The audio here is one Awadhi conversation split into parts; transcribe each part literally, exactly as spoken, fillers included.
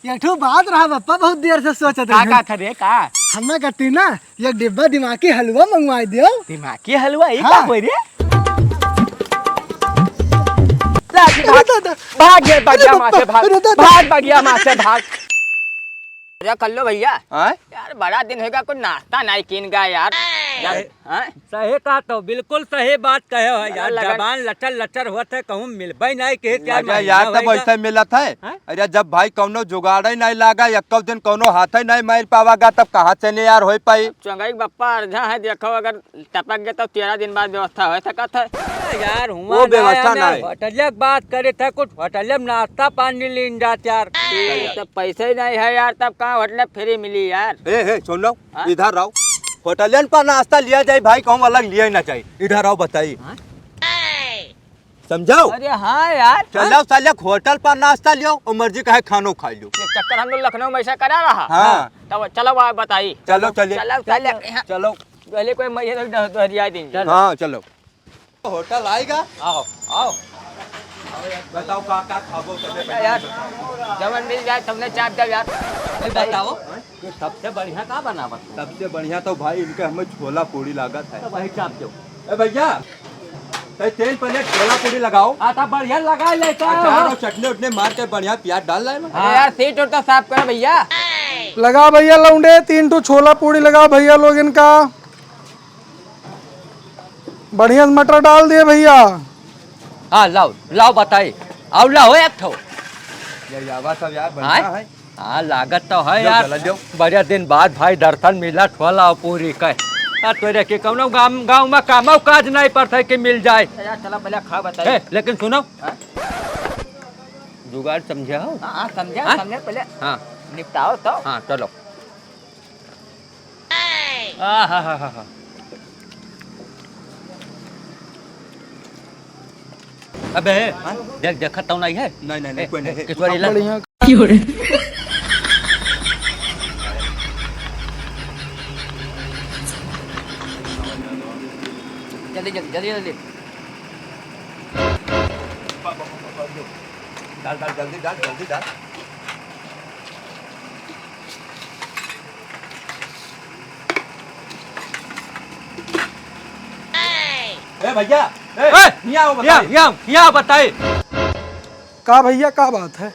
एक ठो बात रहा बप्पा, बहुत देर से सोचत का, रहे। का था रे, का? हमें कहती ना, एक डिब्बा दिमागी हलवा मंगवाई दियो। दिमागी हलवा, ई हाँ। का होई रे? लाठी अरे भाग, दादा। भाग ये बगिया अरे माँ से बप्पा, भाग, अरे दादा। भाग बगिया माँ से भाग। अरे कल्लू भैया, आय? यार बड़ा दिन होगा, कुछ नाश्ता नहीं कीन गया यार। यार, आय? हाँ? सही कहा तो, बिल्कुल सही बात कहे हो यार, लगन जबान लचर लचर होत है, कहूँ मिलबे नहीं के क्या अरे महीना यार, तब होएगा? ऐसे मिलत है। हाँ? अरे जब भाई कौनो जुगाड़ ही नहीं लागा, एक्को दिन कौनो हाथ ही नहीं मार पावागा, तब कहाँ से ने यार हो पाई? चंगाई बप्पा अर्जा है, देखो अगर टपक गए तो तेरह दिन बाद व्यवस्था हो सकत है। अरे यार, हुआ वो ना व्यवस्था आया, ना मैं है। होटलिया के बात करे थे, कुछ होटलिया में नाश्ता पानी लीन जात यार। ए, तब पैसे ही नहीं है यार, तब कहाँ होटल फ्री मिली यार? ए, ए, सुन लो, हाँ? इधर आओ। होटलियन पर नाश्ता लिया जाए भाई, कहूँ अलग लिया ही ना चाहिए। इधर आओ, बताइए। हाँ? समझाओ? अरे हाँ यार। चलो साले, होटल पर नाश्ता लियो और मर्जी का है खानो खा लियो। ये चक्कर हम लोग लखनऊ में ऐसा करा रहा। हाँ। तब चलो, आप बताइए। चलो, चलिए। चलो, चलो। चलो। पहले कोई मैं ये तो डहरिया दिन। चलो। हाँ, चलो। होटल आएगा। आओ, आओ। बताओ का, का खाबो, तबे अरे यार, जवन मिल जाए, सबने चाप दे यार। ए, बताओ, ये सबसे बढ़िया का बनावत हो? सबसे बढ़िया तो भाई इनके हमें छोला पूड़ी लागत है। तो वही चाप दो। ए भैया, तै तीन प्लेट छोला पूड़ी लगाओ। हाँ, तो बढ़िया लगा लेता है। अचार और चटनी उटनी मार के बढ़िया प्याज डाल लाए ना। अरे यार, सीट उठ तो साफ करो भैया। लगा भैया लौंडे, तीन ठो छोला पूड़ी लगा भैया लोग इनका। बढ़िया से मटर डाल दिए भैया। हाँ, लाओ, लाओ बताई। आओ, लाओ एक ठो। ये आवा सब यार, बढ़िया आय? है। हाँ, लागत तो है जो यार। चला जाओ। बड़े दिन बाद भाई दर्शन मिला, छोला और पूरी का। आ, तोरे के कौनो गाम, गाँव में कामो काज नहीं पड़ता है कि मिल जाए। यार, चला पहले खा बताई। ए, लेकिन सुनो। हाँ? जुगाड़ समझे हो? हाँ, हाँ, समझे, हाँ? समझे पहले। हाँ। निपटाओ तो। हाँ, चलो। आ, हा, हा, हा, हा। अबे, हाँ? देख, देखत तो नहीं है? नहीं, नहीं, नहीं, ए, कोई नहीं ए, है। किशोरी ला। बढ़िया। जल्दी, जल्दी, जल्दी, जल्दी। डाल, डाल, जल्दी डाल, जल्दी डाल। ए भैया, ए, ए, हियाँ आओ, हियाँ, बताई। हियाँ, हियाँ बताई। का भैया, का बात है?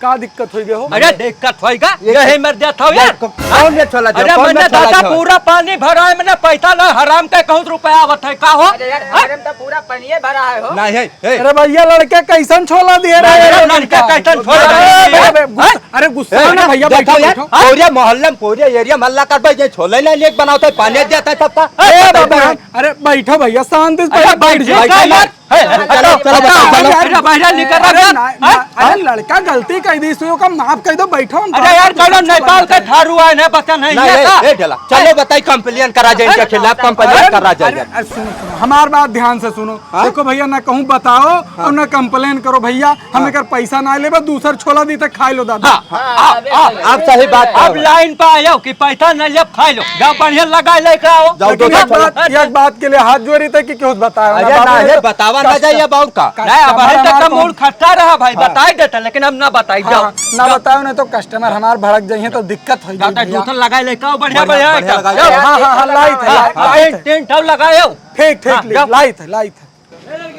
का दिक्कत होई गए हो? अरे दिक्कत होई गा? ये यही मर जात हो ये यार। क-, कौन ये छोला अरे छोला, कौन मन्ने ये छोला दादा छोला? पूरा पानी भरा है, मन्ने पैसा ना हराम के कहूँ रुपया आवत है, का हो? अरे यार, हाँ? हमारे में तो पूरा पानिये भरा है हो। नहीं है, ए। अरे भैया, लड़के कैसन छोला दिए रहे अरे हैं? लड़के कैसन छोला अरे, दिए? अरे, गुस्सा, हाँ? अरे गुस्सा ए, ना भैया, देखो बैठो, यार, बैठो। पूरे मोहल्ला में, पूरे एरिया में हल्ला कर भाई, ये छोले ना लेके बनाओ तो पानी देता है सबका। ए, बाबा, अरे बैठो भैया, शांति से अरे पहले बैठ बैठो जाओ। का यार? ए, चलो, चलो, बताओ, चलो। अरे, बाहर निकल रहा अरे, है। ना, ना, अरे, लड़का गलती कर दी, इसको का माफ कर दो, बैठो, हम अरे यार, चलो, नेपाल का थारू आए ना, बता नहीं नहीं, है ए, का? ए, ढेला, चलो, बताई, complain करा जाए इनके खिलाफ, complain अरे, करा जाए। अरे, अरे, सुनो, सुनो, हमार बात ध्यान से सुनो। हाँ? देखो भैया, ना कहूँ बताओ हाँ। और ना complain करो भैया, हम हाँ। एकर पैसा ना लेबे, दूसर छोला दी तो खाए लो दादा। हाँ, हाँ, हाँ, हाँ, हाँ, आप सही बात कहो। अब लाइन पे आयो कि पैसा न लेब, खाए लो। जाओ बढ़िया लगा लेके आओ। जाओ, लेकिन दो एक बात, एक बात के लिए हाथ जोड़ी थे कि क्यों बताया ना अरे बाबू, ना, नहीं ये तो बतावा ना customer जाइए बाबू का। नहीं, अब customer है तो हमार कम कौन? मूड खट्टा रहा भाई, हाँ। बताई देता, लेकिन अब ना बताई, हाँ, जाओ। हाँ, ना जाओ। बताओ, नहीं तो customer हमार भड़क जाइए तो दिक्कत हो जाओ, जाएगी तो भैया। जूठन लगाए लेके आओ, बढ़िया, बढ़िया, बढ़िया, बढ़िया। जाओ। हाँ, हाँ, हाँ, लाई थे, हाँ, लाई हाँ, थे। टेंट, टेंट हाउस लगाए हो। ठीक, ठीक, हाँ, ली, जाओ। लाई थे, लाई थे।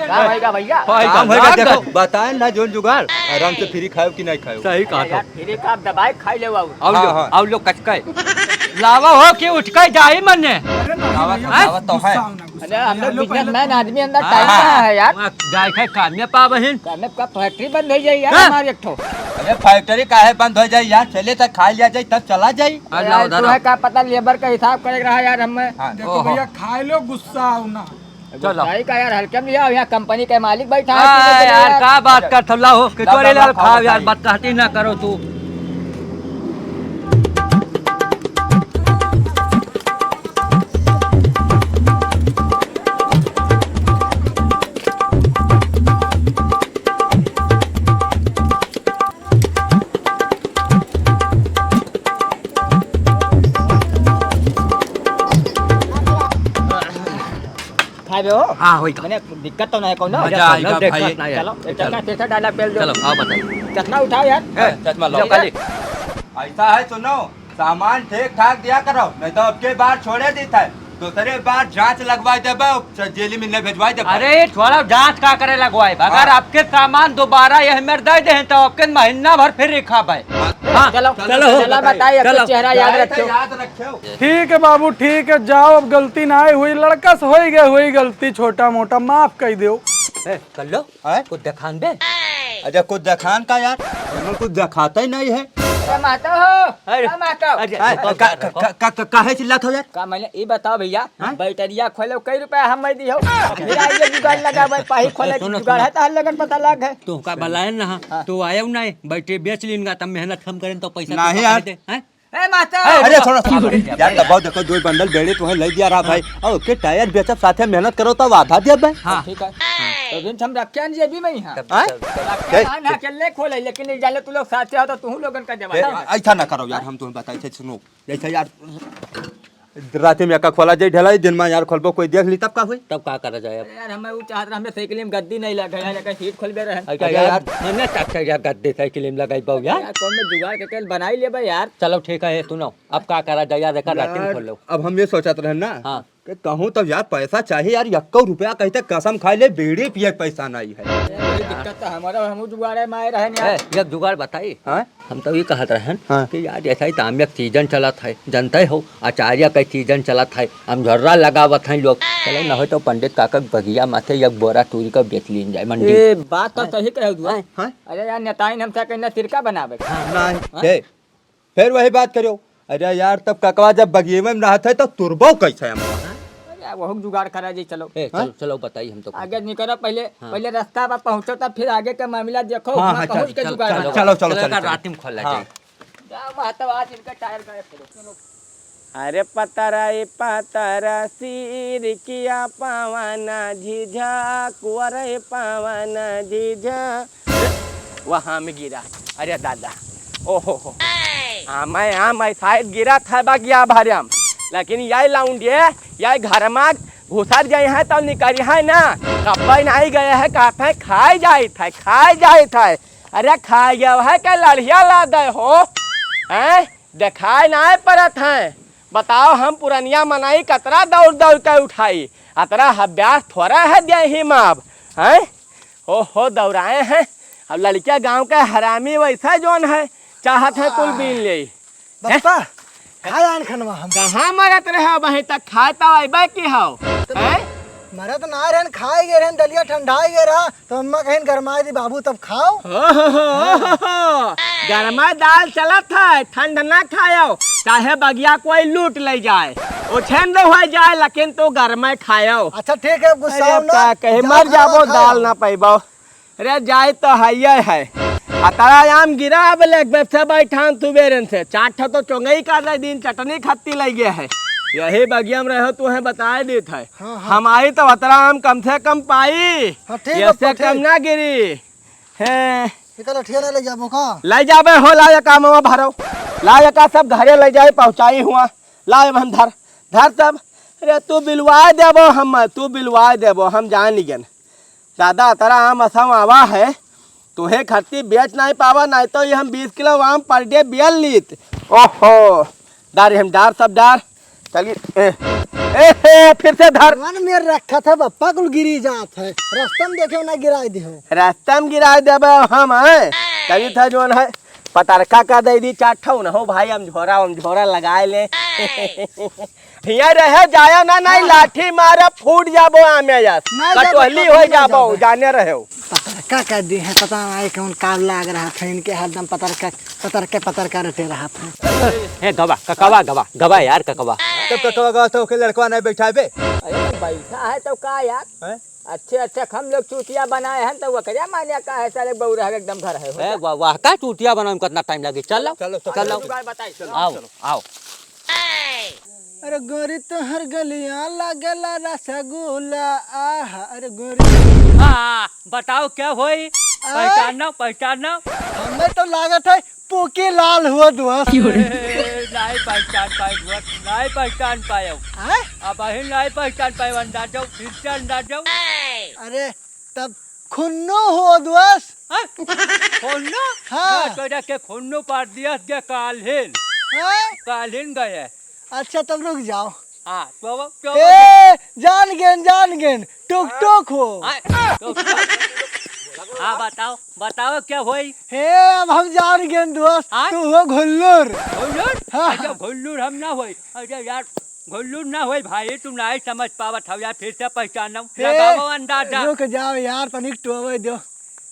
का होएगा भैया? होएगा, काम होएगा, लाग देखो, गए। बताए ना जोन जुगाड़, आराम से फ्री खाओ कि नहीं खाओ। सही कहा यार, तो। फ्री का आप दबाए खाई ले बाबू। आओ हाँ, लो, हाँ। आओ लो, कचकाए। लावा हो कि उठकाए जाई मन्ने। अरे नहीं लावा, भैया, लावा तो गुस्सा है। होना, गुस्सा अरे हम होना। लोग हेलो, पहले businessman आदमी, अंदर हाँ, time हाँ। कहाँ है यार? वहाँ जाए खाए काम में पा बहिन। काम में का factory बंद हो जाए यार हाँ। हमारी एक ठो। अरे factory काहे बंद हो जाए यार? चले तो खा लिया जाए तब चला जाए। हाँ, यार, लाओ, धरो। तुम्हें का पता labour का हिसाब करे रहा यार हमें। हाँ। देखो ओहो। भैया, खाए लो, गुस्सा आओ ना। चलो। भाई का यार, हल्के में लिया, यहाँ company के मालिक बैठा है, हाँ पीने के लिए यार, यार। का बात कर थल्ला हो, कि लाओ, तोरे लाओ, लाल खाओ, खाओ यार, बताइए। बदतमीजी ना करो तू। खाबे हो? हाँ, होई का। मने दिक्कत तो नहीं कौनो? मजा आएगा दिक्कत भाई। नहीं है। चलो, एक चलो। चक्का कैसा dialogue पेल दो। चलो, आओ बताइए। चश्मा उठाओ यार। ए, चश्मा लो, लो, खाली। ऐसा है, सुनो, सामान ठीक ठाक दिया करो, नहीं तो अब के बार छोड़े देता है, दूसरे बार जांच लगवा देबे, च-, जेल में नहीं भेजवा देबे। अरे, थोड़ा जांच का करे लगवाए, अगर हाँ। आपके सामान दोबारा यह मेर दे दे तो आपके महीना भर फिर रिखाबे। हाँ, हाँ, चलो, चलो, चलो, चलो, बताइए, बताइए, चलो। चेहरा याद रखियो। याद रखियो। ठीक है बाबू, ठीक है, जाओ, अब गलती ना हुई, लड़का से होई गए, हुई गलती छोटा मोटा, माफ कर दो। ए, कर लो। हैं? कुछ देखान बे। अच्छा, कुछ देखान का यार? हमें कुछ देखाता ही नहीं है। अरे महतो हो, अरे, अरे महतो। अरे, हैं? रुको, का, रुको। का, का, का, काहे चिल्लात हो यार? का मैंने ई बताओ भैया, हैं? बैटरिया खोलो, कई रुपया हम मैं दियो? मेरा ये जुगाड़ लगा भाई, पाही खोले सुनो, जुगाड़ सुनो। है तो हर लगन पता लग है। तू का बलायन ना, हाँ। तू आयो नहीं, बैटरी बेच लीन गा, तब मेहनत हम करें तो पैसा नहीं तो यार। दे, हैं? ए, मास्टर! अरे, सुनो, सुनो, अरे, यार, दबाओ, देखो, दो बंडल बेड़े तुम्हें ले दिया रहा भाई। हाँ। और के टायर बेचब, साथे मेहनत करो, तब आधा दिया भाई। हाँ। ठीक है। तो दिन हम रखे हैं जी, अभी मैं यहाँ। तब, हाँ? तब, तब। रखे हैं, ना, अकेले खोले, लेकिन नहीं जाले तू लोग साथे हो, तो तू लोगन का जवाब। ए, ऐसा ना करो यार, हम तुम्हें बताई थे, सुनो। जैसे यार, रात में एका खोला जाई ढलाई, दिन में यार खोलबो, कोई देख ली, तब का हुई? तब का करा जाए अब? यार, हमें वो चाहत रहा, हमें साइकिल में गद्दी नहीं लगा यार, अगर सीट खोलबे रहे। अच्छा अरे यार, यार। मने चाचा यार, गद्दी साइकिल में लगाई बाऊ यार। यार, कौन में जुगाड़ के तेल बनाई लेबे यार। चलो ठीक है, सुनो, अब का करा जाए यार, एका रात में यार, खोल लो। अब हम ये सोचत रहन ना हाँ। कि कहूँ तब यार पैसा चाहिए यार, यक्को रुपया कहते कसम खाए ले, बीड़ी पिए के पैसा नहीं है। अरे, वही दिक्कत तो हमारा, हम जुगाड़े में आए रहन यार। ए, एक जुगाड़ बताई। हाँ? हम तो ये कहत रहन हाँ। कि यार, जैसा ही ताम्या के सीजन चलत है, जनते हो, अचारिया के सीजन चलत है, हम झर्रा लगावत हैं लोग। चलो, न हो तो पंडित काका के बगिया माथे एक बोरा तूरी का बेच लीन जाए मंडी। ए, बात तो हाँ। सही कहे हुआ। हाँ। अरे यार, नेताइन हमसे कहना सिरका बनावे। हाँ। नहीं, हाँ? ए, फिर वही बात करो। अरे यार, तब ककवा जब बगिये में रहत है, तो तुरबो कैसे हम? अरे, वहू जुगाड़ करा जी, चलो। ए, हाँ? चलो, चलो, बताई हम तो आगे निकलो पहले, हाँ। पहले रास्ता पर पहुँचो, तब फिर आगे का मामला देखो, हाँ, वहाँ हाँ, पहुँच चलो, के चलो, जुगाड़ चलो, करो। चलो, चलो, चलो, चलो, चलो। रात में खोला हाँ। जाए। जा, वहाँ तब आज इनका टायर गायब करो। अरे पतरा ए पतरा सिरकिया पवन झिझा, कुंवर ए पवन झिझा। वहाँ में गिरा। अरे दादा, ओहो हो। आमे, आमे शायद गिरा था बगिया भरम, लेकिन यही लौंडिये, यही घर में घुसर गए हैं तो निकल है ना। कब्बे नहीं गए हैं, कहते हैं खाए जाइत है, खाए जाइत है। अरे खाए गए है के लड़िया ला दे हो, हैं? देखाए नाय परत हैं। बताओ, हम पुरनिया मनई कतरा दौड़ दौड़ के उठाई, अतरा अभ्यास थोड़ा है देही में अब, हैं? ओहो, दौड़ाए हैं। अब लड़किया गाँव के हरामी वैसा जौन है, चाहत है कुल बीन ले। बप्पा, खाए आन खनवा हम। कहाँ मरत रहे अब, वहीं तक खाए तो अइबे की हो, हैं? मरत ना रहन, खाए गए रहन, दलिया ठंडाए गए रहा, तो अम्मा कहिन, "गरमाए दी बाबू, तब खाओ।" हो, हो, हो, हो, हो। गरमा दाल चलत है, ठंड ना खायो, चाहे बगिया कोई लूट ले जाए, उछेंद हो जाए, लेकिन तू गरमे खायो। अच्छा, ठीक है, अब गुस्साओ अरे, ना, का कहे, जाओ मर खाना जाबो, खाओ। दाल ना पैबो। अरे, जाए तो हइये है। अतरा आम गिरा, अब लेग से बैठान तू बेरन से। चार ठो तो चोंगई कर दे दिन, चटनी खत्ती लगे है। यही बगिया में रहो, तू है बताए देत है। हाँ, हाँ। हम आई तो अतरा आम कम से कम पाई। हाँ, ठीक है, ऐसे ठीक। कम ना गिरी। हैं। निकल, अठिया ना ले जाबो का? ले जाबे हो, ला एका मवा भरो। ला एका सब घरे ले जाए, पहुँचाई हुआ। ला अब हम धर, धर सब। अरे तू बिलवाए देबो हम, तू बिलवाए देबो, हम जान लियन। दादा, अतरा आम असम आवा है, तुहे खत्ती बेच नहीं पावा, नहीं तो ये हम बीस किलो आम per day बेल लीत। ओहो, डारे हम डार सब डार। चलिए, ए, ए, ए, फिर से धर। मन में रखा था बप्पा, कुल गिरी जात है। रास्ता में देखे ना गिराए दे हो। रास्ता में गिराए देबे हम, हैं? चलिए था जोन है, पतरका का दे दी चार ठो न हो भाई, हम झोरा, हम झोरा लगाए ले। हियाँ रहे जाया ना, नहीं हाँ। लाठी मारा फूट जाबो आमे यस। ना जाबो, कटोहली कटोहली हो ना जाबो, जाबो। जाने रहे हो। पतरका का दी है, पता नहीं कौन काल लाग रहा था इनके, हरदम पतरका, पतरके, पतरका रटे रहा था। ए, गवा, क-, कवा, गवा, गवा यार, क-, कवा। तो ककवा गवा तो ओके लड़कवा नहीं बैठा बे। अरे, तो बैठा है तो का यार? हैं? अच्छे, अच्छे हम लोग चूतिया बनाए हैं, तो वो करिया मानिया का है, साले बहू रह एकदम घर है, हो ए, जा। वाह, वाह, का चूतिया बनावे में कितना टाइम लगे? चलो, चलो, तो चलो। चलो। जुगाड़ बताई, चलो। आओ, चलो। आओ। अरे गोरी तोहर गलिया लागेला रसगुल्ला, आहा, अरे गोरी। हाँ, बताओ क्या होई? आय? पहचान ना, पहचान ना। हमें तो लागत है पोके लाल हुआ दोस्त। ए, नाई पहचान पाए दोस्त, नाई पहचान पायो। आय? अब अही नाई पहचान पायो, अंदाजो, फिर से अंदाजो। अरे तब खुन्नू हो दोस्त। हाँ? खुन्नू? हाँ। हाँ, तोरा के खुन्नू पार दिया के काल्हिन। हाँ? काल्हिन गए। अच्छा, तब रुक जाओ। हाँ, तो वो, तो वो ए, जान गेन, जान गेन, टुक टुक हो। हाँ, टुक टुक। हाँ, बताओ, बताओ क्या होई? हे, अब हम जान गेन दोस्त, हाँ? तू हो घुल्लुर। घुल्लुर? हाँ। अच्छा, घुल्लुर हम ना होई। अरे यार, घुल्लुर ना होई भाई, तू नाहीं समझ पावत हव यार, फिर से पहचानो। हे, लगाओ अंदाजा। रुक जाओ यार, तनिक टोवे दो।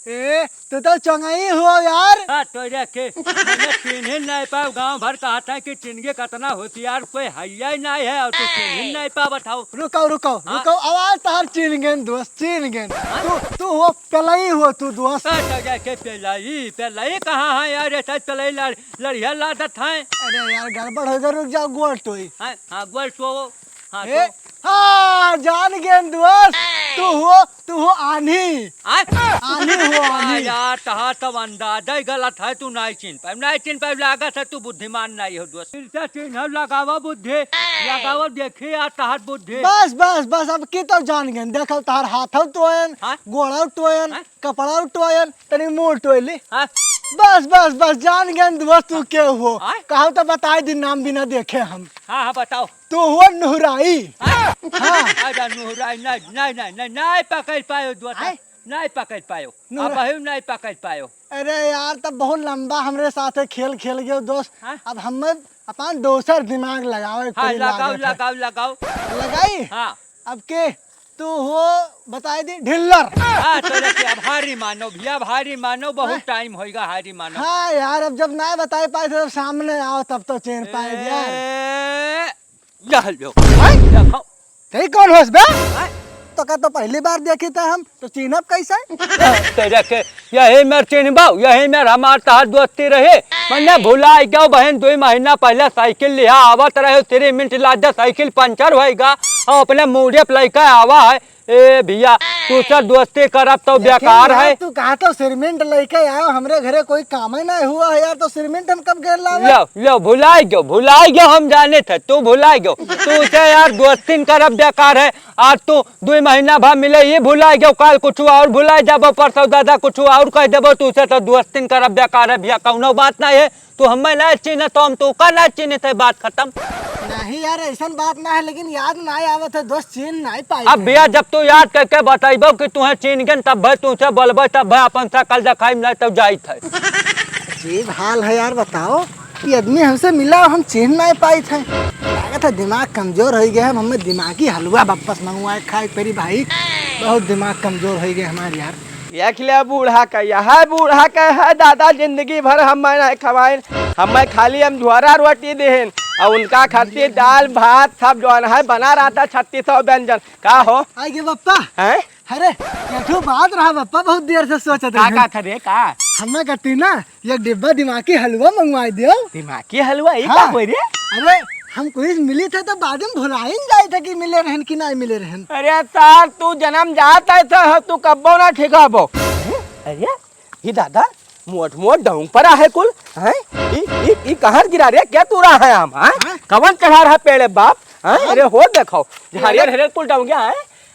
ए, तू तो चंगई हो यार। हाँ, तो रे के, मने चिन्हिन नाहीं पाओ, गाँव भर कहत है कि चिन्हिन कितना होशियार, कोई हइया ही नाहीं है, और तू चिन्हिन नाहीं पावत हव। रुको, रुको, हाँ? रुको, आवाज तहार चीन गेन दोस्त, चीन गेन। हाँ? तू, तू हो पेलई हो तू दोस्त। हाँ, तो रे के पेलई, पेलई कहाँ है यार, ऐसा पेलई लड़-, लड़िया लादत है। अरे यार, गड़बड़ हो गया, रुक जाओ, गोल टोई। हाँ, हाँ, गोल टो। हाँ, ए, तो हाँ, जान गेन दोस्त, तू हो, तू हो आन्ही। आय? आन्ही हो, हाँ आन्ही। यार, तहार तब अंदाजा ही गलत है, तू नाहीं चिन्ह पाए, नाहीं चिन्ह पाए, लागत है तू बुद्धिमान नाहीं हो दोस्त। फिर से चिन्ह लगावा बुद्धि, लगावा देखी यार तहार बुद्धि। बस, बस, बस, अब की तो जान गेन, देखो तहार हाथव टोयन, हाँ? गोड़व टोयन, हाँ? कपड़व टोयन, तनी मुँह टोय ली। हाँ? बस, बस, बस, जान गेन दोस्त तू के हो। हाँ? कहो तो बताई दी नाम बिना देखे हम। हाँ, हाँ, बताओ। तू हुआ नुहराई। हाँ? हाँ। आजा नुहराई, नहीं, नहीं, नहीं, नहीं, नहीं पकड़ पायो दोस्त। आय? नहीं पकड़ पायो। नुहरा- अब अभी नहीं पकड़ पायो। अरे यार, तब बहुत लंबा हमरे साथे खेल खेल गयो दोस्त। हाँ? अब हमें अपन दोसर दिमाग लगावे के हाँ, पड़ी लगाओ, लागत है। लगाओ, लगाओ। लगाई? हाँ। अब के तू हो बताई दी ढिल्लर। हाँ, तो देखिए, अब हारी मानो भैया, अब हारी मानो, बहुत हाँ। टाइम होइगा हारी मानो। हाँ यार, अब जब ना बताई पाए थे, तब सामने आओ, तब तो चेन पाए यार। ए, यह लो। हैं? देखो। तई कौन होस बे? हैं? तो का तो पहली बार देखी था हम, तो चीनब कैसे? तेरे के यही मेर चिन्हबो, यही मेर हमार तहार दोस्ती रहे। मने भुलाई गयो बहन, दुई महीना पहले साइकिल लिहा आवत रहे, श्री मिंट लादा साइकिल पंचर होइगा, और अपने मूड़े पे लइके आवा है। ए भैया, तू से दोस्ती करब तो लेकिन बेकार यार, है। तू कहा तो सिरमिंट लेके आयो, हमरे घरे कोई काम ही नहीं हुआ है यार, तो सिरमिंट हम कब गए लावे? लो, लो, भुलाई गयो, भुलाई गयो, हम जाने थे, तू भुलाई गयो। तू से यार दोस्ती न करब बेकार है। आज तू दुई महीना भर मिले, ये भुलाई गयो, काल कुछ और भुलाई जाबो, परसों दादा कुछ और कह देबो, तू से तो दोस्ती न करब बेकार है भैया, कौनो बात नहीं है। तू हमें ना चिन्ह तो हम तू का ना चिन्ह थे, बात खत्म। नहीं यार, ऐसन बात ना है, लेकिन याद ना आवत है दोस्त, चीन नहीं पाई अब थे। भैया, जब तू याद करके बताइबो कि तुहे चीन गेन, तब भाई तुझसे बोलबो, तब भाई अपन शकल देखाई, नहीं तो जाइत है। अजीब हाल है यार, बताओ, ये आदमी हमसे मिला, हम चीन नहीं पाई थे। लागत है दिमाग कमजोर हो गया है, हमें दिमागी हलवा वापस मंगवाए खाए परी भाई, बहुत दिमाग कमजोर हो गया हमार यार। देख ले बूढ़ा का, यह बूढ़ा का है दादा, जिंदगी भर हम नहीं खवाइन, हम खाली हम झोरा रोटी देहन, और उनका खातिर दाल भात सब जौन है बना रहा था, छत्तीस सौ व्यंजन। का हो? आइ गे बप्पा। हैं? अरे, ये ठो बात रहा बप्पा, बहुत देर से सोचत का, रहे। का करे, का? हमें कहती ना, एक डिब्बा दिमागी हलवा मंगवाई दियो। दिमागी हलवा, ये हाँ। का होई रे? अरे, हम कुछ मिली थे तो बाद में भुलाइन जाए थे कि मिले रहन कि नहीं मिले रहन। अरे सार, तू जन्म जात है तो तू कब्बो ना ठिकाबो। अरे, ये दादा, मोट मोट डौंग पर आहे कुल, हैं? ई, ई, ई कहाँ गिरा रे? क्या तू रहा है आम, हैं? हाँ? कवन चढ़ा रहा पेड़े बाप, हैं? हाँ? अरे हो देखो, झाड़िया ढेरे कुल डौंगिया है।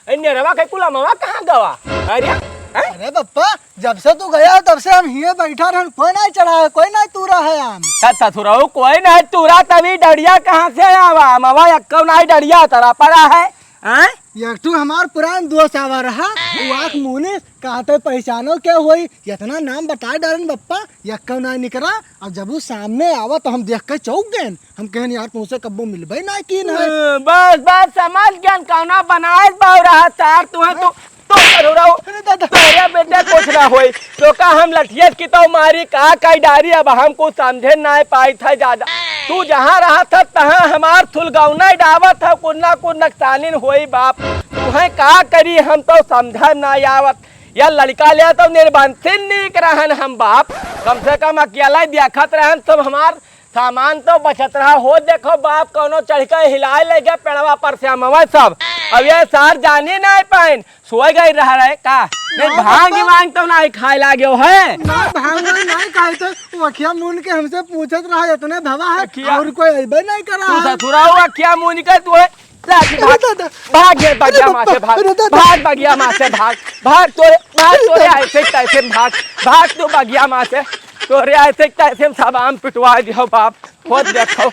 ए, नेरवा के कुल अमवा कहाँ गवा? अरे, हैं? अरे बप्पा, जब से तू गया हो, तब से हम हिये बैठा रहन, कोई नहीं चढ़ा है, कोई नहीं तूरा है आम। त-, तथुरऊ कोई नहीं तूरा, तभी डरिया कहाँ से आवा? अमवा यक्को नहीं डरिया तरा पड़ा है, हैं? एक ठू हमार पुरान दोस्त आवा रहा, वो आँख मुनिस कहते पहचानो क्या होई, इतना नाम बता डालन बप्पा, यक्को नहीं निकरा। और जब वो सामने आवा तो हम देख के चौंक गए। हम कहन, "यार, तुमसे कब्बो मिलबे ना की ना है।" ए, बस, बस, समझ गए, कौना बनाए बाव रहा तार, तुम्हें तो, तो करो रहो। अरे दादा। तोरे बेटे कुछ ना होई। तो का हम लठियत की तो मारी, का काई डारी, अब हम कुछ समझे ना पाई था ज्यादा। तू जहाँ रहा था, तहाँ हमार थुलगौना डावत था, कुन्ना कुन नक्सानिन होई बाप। तुम्हें का करी, हम तो समझा ना आवत। या लड़का ले तो निर्बंसिन नीक रहन हम बाप। कम से कम अकेला ही देखत रहन, सब हमार सामान तो बचत रहा हो। देखो बाप, कौनो चढ़ के हिलाए ले गया पेड़वा पर से अमवा सब। अब ये सार जानी नहीं पाइन, सोए गई रह रहे का? नहीं, ना भांग पापा। वांग तो नहीं खाए लागे हो है? ना, भांग वांग नहीं खाए थे। वो अखिया मुन के हमसे पूछत रहा, इतने भवा है, अखिया। और कोई अइबे नहीं करा तू है। ससुरा हुआ क्या मुन के तू है? लाठी भाग। अरे दादा। भाग ये बगिया अरे माँ से, बाबा, भाग। अरे दादा। भाग बगिया माँ से, भाग। भाग तोरे, भाग अरे तोरे दादा। ऐसे तैसे भाग। भाग तू बगिया माँ से। तोरे ऐसे तैसे सब आम पिटवा दियो बाप। खुद देखो,